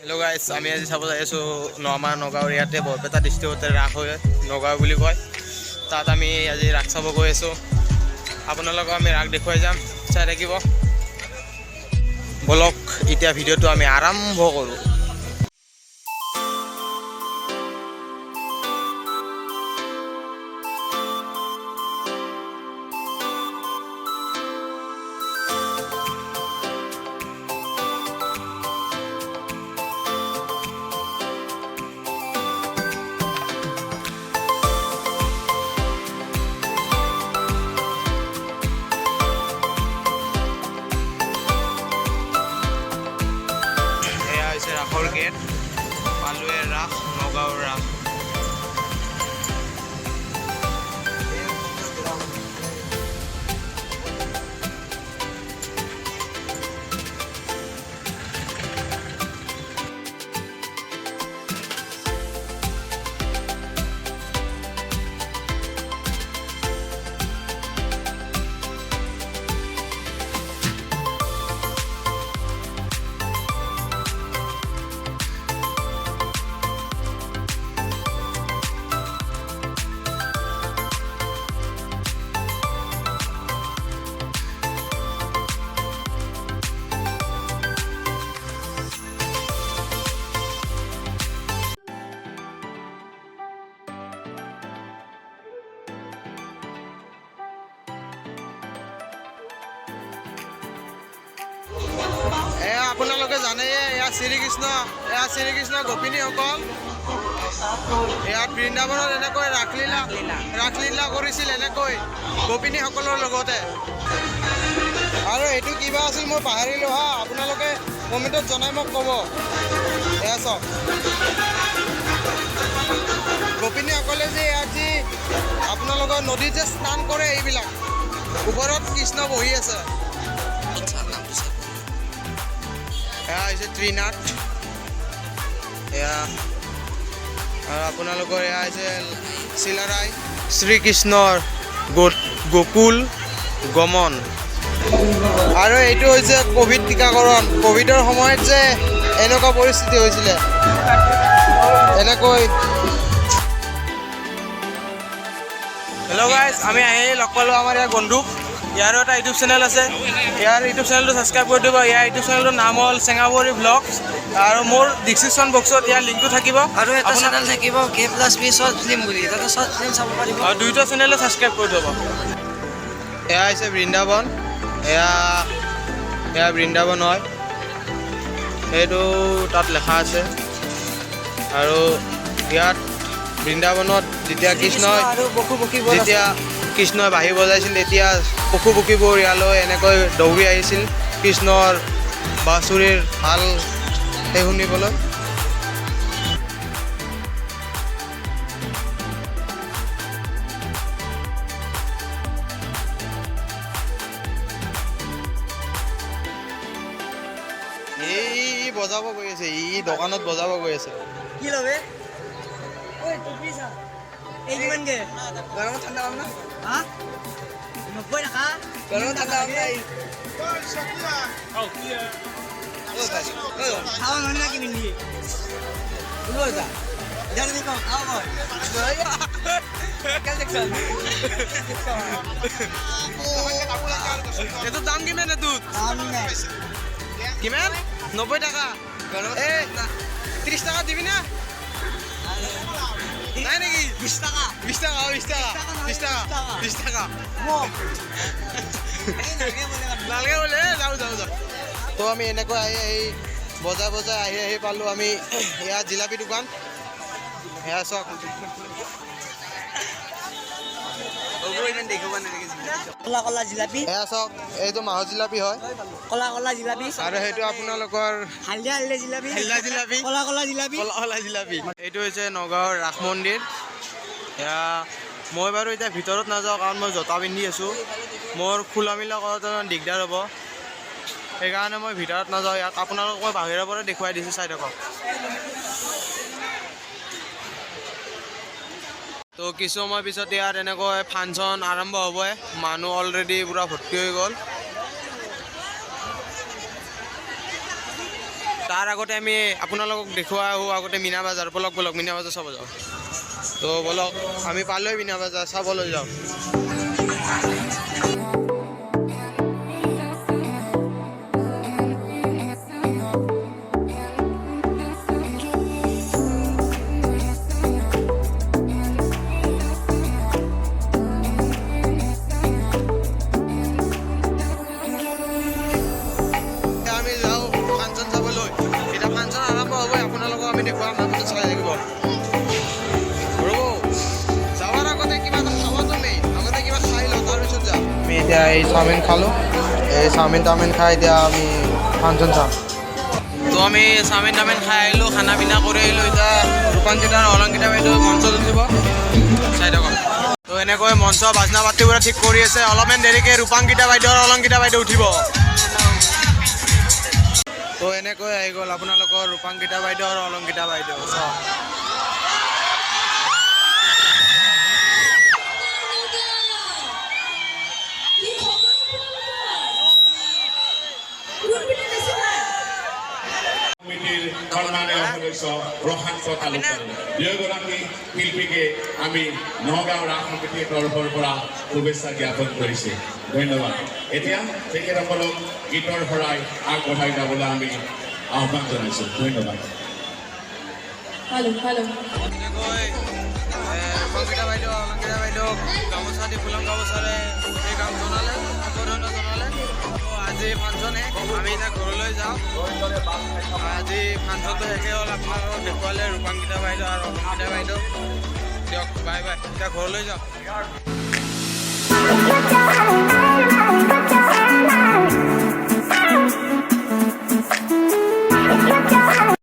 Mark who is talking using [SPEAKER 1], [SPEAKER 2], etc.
[SPEAKER 1] Hello' guys, আমি আজি চাব যাই আছোঁ আমাৰ নগাঁৱৰ ইয়াতে বৰপেটা ডিষ্ট্ৰিক্টতে ৰাস হয়, নগাঁও বুলি কয়। তাত আমি আজি ৰাস চাব গৈ আছোঁ। আপোনালোকক আমি ৰাস দেখুৱাই যাম, চাই থাকিব। বলক, এতিয়া ভিডিঅ'টো আমি আৰম্ভ কৰোঁ। এয়া হৈছে ৰাসৰ গেট, পালুৱে ৰাস, নগাঁৱৰ ৰাস। এয়া আপোনালোকে জানেই, এয়া শ্ৰীকৃষ্ণ, এয়া শ্ৰীকৃষ্ণ গোপিনীসকল ইয়াত বৃন্দাবনত এনেকৈ ৰাসলীলা কৰিছিল এনেকৈ গোপিনীসকলৰ লগতে। আৰু এইটো কিবা আছিল মই পাহৰিলোঁ হা, আপোনালোকে কমেণ্টত জনাই মোক ক'ব। এয়া চাওক, গোপিনীসকলে যে ইয়াত যি আপোনালোকৰ নদীত যে স্নান কৰে, এইবিলাক ওপৰত কৃষ্ণ বহি আছে। এয়া হৈছে ত্ৰিনাথ। এয়া আৰু আপোনালোকৰ এয়া হৈছে চিলাৰাই শ্ৰীকৃষ্ণৰ গোকুল গমন। আৰু এইটো হৈছে ক'ভিড টীকাকৰণ। ক'ভিডৰ সময়ত যে এনেকুৱা পৰিস্থিতি হৈছিলে এনেকৈ। হেল্ল' গাইজ, আমি আহি লগ পালোঁ আমাৰ ইয়াৰ বন্ধুক। ইয়াৰো এটা ইউটিউব চেনেল আছে, ইয়াৰ ইউটিউব চেনেলটো ছাবস্ক্ৰাইব কৰি দিব। ইয়াৰ ইউটিউব চেনেলটোৰ নাম হ'ল চেঙাবৰী ভ্লগছ আৰু মোৰ ডিছক্ৰিপশ্যন বক্সত ইয়াৰ লিংকটো থাকিব।
[SPEAKER 2] আৰু এটা চেনেল থাকিব K+B short film বুলি, তাতে শ্বৰ্ট ফিল্ম চাব পাৰিব।
[SPEAKER 1] আৰু দুয়োটা চেনেলে ছাবস্ক্ৰাইব কৰি থ'ব। এয়া হৈছে বৃন্দাবন। এয়া এয়া বৃন্দাবন হয়, সেইটো তাত লেখা আছে। আৰু ইয়াত বৃন্দাবনত যেতিয়া কৃষ্ণই
[SPEAKER 2] আৰু পশু পক্ষীবোৰ আছে।
[SPEAKER 1] যেতিয়া কৃষ্ণই বাঁহী বজাইছিল, তেতিয়া পশু পক্ষীবোৰ ইয়ালৈ এনেকৈ দৌৰি আহিছিল কৃষ্ণৰ বাঁচুৰীৰ ভাল সেই শুনিবলৈ। এই বজাব গৈ আছে, ই দোকানত বজাব গৈ আছে।
[SPEAKER 2] কি লবে? ঐ টুপি চা, এই কিমানকে?
[SPEAKER 1] গৰমত ঠাণ্ডা পাম না?
[SPEAKER 2] হা, 90 টকা।
[SPEAKER 1] গৰমত ঠাণ্ডা পাম না?
[SPEAKER 2] খাৱা নহয় না কি পিন্ধি ওলোৱা যা। জানি কম খাওঁ মই।
[SPEAKER 1] এইটোৰ দাম কিমান? এইটোত
[SPEAKER 2] দাম নাই।
[SPEAKER 1] কিমান? 90 টকা। এই 30 টকা দিবি না? নাই নেকি?
[SPEAKER 2] 20 টকা।
[SPEAKER 1] 20 টকা, 20 টকা, 20 টকা, 20 টকা।
[SPEAKER 2] মোক এই নালাগে বোলে।
[SPEAKER 1] নালাগে বোলে। যাওঁ যাওঁ যাওঁ। তো আমি এনেকৈ আহি আহি বজাই বজাই আহি আহি পালোঁ আমি এয়া জিলাপি দোকান। এয়া চাওক।
[SPEAKER 2] কলা কলা জিলাপি।
[SPEAKER 1] এয়া চাওক, এইটো মাহৰ জিলাপি হয়।
[SPEAKER 2] কলা কলা জিলাপি।
[SPEAKER 1] আৰু সেইটো আপোনালোকৰ
[SPEAKER 2] হালধীয়া হালধীয়া জিলাপি।
[SPEAKER 1] হালধীয়া জিলাপি।
[SPEAKER 2] কলা কলা জিলাপি।
[SPEAKER 1] কলা কলা জিলাপি। এইটো হৈছে নগাঁৱৰ ৰাস মন্দিৰ। এয়া মই বাৰু এতিয়া ভিতৰত নাযাওঁ, কাৰণ মই জোতা পিন্ধি আছোঁ, মোৰ খোলা মেলা কৰাটো দিগদাৰ হ'ব, সেইকাৰণে মই ভিতৰত নাযাওঁ। ইয়াত আপোনালোকক মই বাহিৰৰ পৰা দেখুৱাই দিছোঁ, চাই থাকক। তো কিছু সময় পিছত ইয়াত এনেকৈ ফাংচন আৰম্ভ হ'বই। মানুহ অলৰেডি পূৰা ভৰ্তি হৈ গ'ল। তাৰ আগতে আমি আপোনালোকক দেখুৱাই আহোঁ আগতে মীনা বজাৰ। বলক বলক, মীনা বজাৰ চাব যাওঁ। তো বলক, আমি পালোৱে মীনা বজাৰ, চাবলৈ যাওঁ। এতিয়া আমি যাওঁ ফাংচন চাবলৈ। এতিয়া ফাংচন আৰম্ভ হ'বই, আপোনালোকক আমি দেখুৱাম, আপুনি চাই থাকিব। ৰ'ব, যাৱাৰ আগতে কিবা এটা খাবতো মেইন, আগতে কিবা খাই লওঁ, তাৰপিছত যাম। আমি এতিয়া এই চাওমিন খালোঁ। এই চাওমিন তাওমিন খাই এতিয়া আমি ফাংচন চাম। তো আমি চাওমিন তাওমিন খাই আহিলোঁ, খানা পিনা কৰি আহিলোঁ। এতিয়া ৰূপাংকিতা আৰু অলংকিতা বাইদেউ মঞ্চত উঠিব, চাই থাকক। তো এনেকৈ মঞ্চ বাজনা পাতি পুৰা ঠিক কৰি আছে। অলপমান দেৰিকৈ ৰূপাংকিতা বাইদেউ আৰু অলংকিতা বাইদেউ উঠিব। তো এনেকৈ আহি গ'ল আপোনালোকৰ ৰূপাংকিতা বাইদেউ আৰু অলংকিতা বাইদেউ, চাওক।
[SPEAKER 3] কি খবৰ আপোনালোকৰ? কোনপিনে বেছি ভাল?
[SPEAKER 4] সমিতিৰ সন্মানীয় সদস্য প্ৰশান্ত তালুকদাৰ, দুয়োগৰাকী শিল্পীকে আমি নগাঁও ৰাস সমিতিৰ তৰফৰ পৰা শুভেচ্ছা জ্ঞাপন কৰিছে। ধন্যবাদ। এতিয়া তেখেতসকলক গীতৰ শৰাই আগবঢ়াই যাবলৈ আমি আহ্বান জনাইছোঁ। ধন্যবাদ।
[SPEAKER 3] Hello' hello'.
[SPEAKER 1] এনেকৈ ৰূপাংকিতা বাইদেউ, অলংকিতা বাইদেউক গামোচা দি, ফুলাম গামোচাৰে এই কাম জনালে, সম্বৰ্ধনা জনালে। তো আজি ফাংচন শেষ, আমি এতিয়া ঘৰলৈ যাওঁ। আজি ফাংচনটো শেষেই হ'ল, আপোনালোকক দেখুৱালে ৰূপাংকিতা বাইদেউ আৰু অলংকিতা বাইদেউ। দিয়ক, বাই বাই, এতিয়া ঘৰলৈ যাওঁ।
[SPEAKER 5] Put your